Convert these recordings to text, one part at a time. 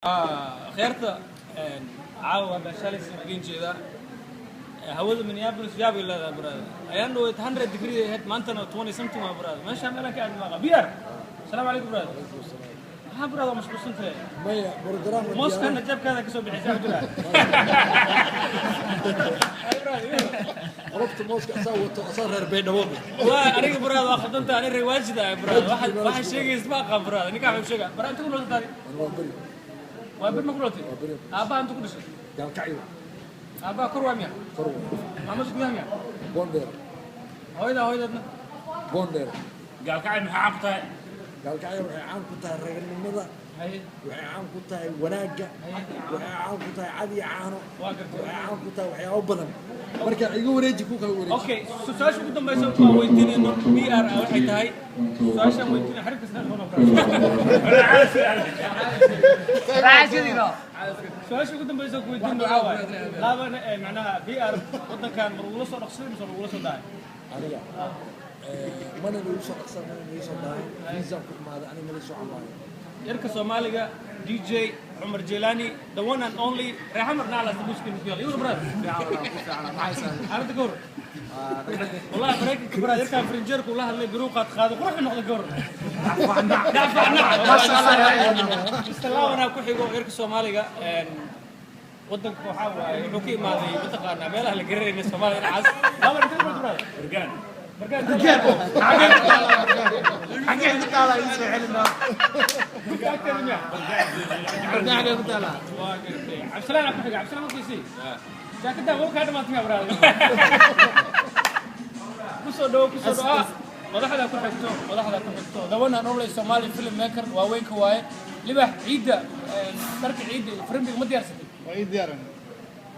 Kheerta caawa waa baashaalaysa idin jeedaa. Hawada Minneapolis yaabay leedahay, brother. Ayaan dhaweyd 100 degree ay ahayd, maantana 20 something waa, brother. Meeshaan meelaan ka aadmi maaqa. BR, asalaamu calaykum, brother. Maxaa, brother, waa mashquulsan tahay? Maya, program. Mooskana jeebkaada kasoo bixisay, jira. Ay, brother. Qolofta mooska asaa wato, asaa reer Baydhabo. Waa aniga, brother, waa khaldanta. Ani reer Waajid ah, brother. Waxa sheegaysa ma aqaan, brother. Ninkaa wuxuu sheegaa, brother, inta ku nooltahay? Waa beri. Waa bir ma ku nooltay? Waa beri. Aabbaha inta ku dhashay? Gaalkacyo. Aabbaha kor waa miya? Kor waa. Maamada gudaha miya? Boondheer. Hooyada, hooyadadna? Boondheer. Gaalkacay maxaa caan ku tahay? Gaalkacyo waxay caan ku tahay raganimada. Haye. Waxay caan ku tahay wanaagga. Waxay caan ku tahay cad iyo caano. Waa gartay. Waxay caan ku tahay waxyaabo badan. Marka iga wareeji, ku kala wareeji. Okay, su-aasha ugu dambaysa waan weydiinayno BR ah waxay tahay su-aashaan weydiinay xarifka sina noqon. Su-aasha ugu dambaysa ku weydiin waxaa waaye laaban macnaha BR wadankan ma lagula soo dhaqsaday mise lagula soo dahay? Aniga mana nagu soo dhaqsan, mana nagu soo daahin. Visa ku imaaday aniga, mala soo camaayo. Yarka Soomaaliga, DJ Cumar Jelani, the one and only reexamar naclas mushkil ku yaal iwra, brother. Xaaladda ka hor wallahi Maraykanka, brother, yarkaan frinjeerku la hadlay, biruu qaad qaaday, qurux noqday ka hor. Mr. Lawanaa ku xigo yarka Soomaaliga. Wadanka waxaa waaye wuxuu ka imaaday mataqaanaa meelaha la garanayna Soomaaliya dhinacaas. Lawan, intee ku brother? Bargaan. Bargaan. Xagee ku taalaa? Ii soo celinaa. Gurka agteeda miya? Bargaan xagee ku taalaa? Waa gartay. Cabdisalaan ku xiga. Cabdisalaan markiisii jaakadaa wal kaa dhamaatay miya, brother? Kusoo dhawo, kusoo dhawo. Madaxda ku xigto, madaxda ku xigto, the one and only Somali film maker waaweynka waaye, Libax ciidda. Dharka ciidda iyo frimbiga ma diyaarsatay? Waa ii diyaaran.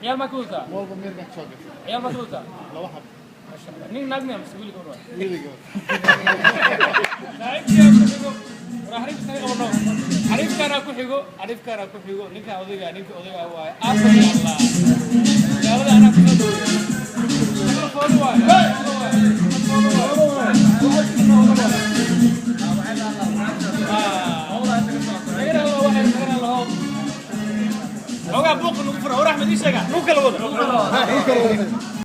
Ciyaal maa ka wadataa? Walba meerkan kasoo gashay. Ciyaal maa ka wadataa? Laba xab. Masha Allah. Nin naag miya mise wiil gabar waay? Wiili gabar. Saaxiibkii ku xigo war xariifka qabano, xariifkaana ku xigo, xariifkaana ku xigo. Ninka odayga, ninka odayga waaye. Aabba ya Allah, magaalada anaa kusoo dhaweeyo. Foolo waaye, foolo waaye. Xoogaa buuqa nagu fura. War Axmed, ii sheega, nagu kala wada.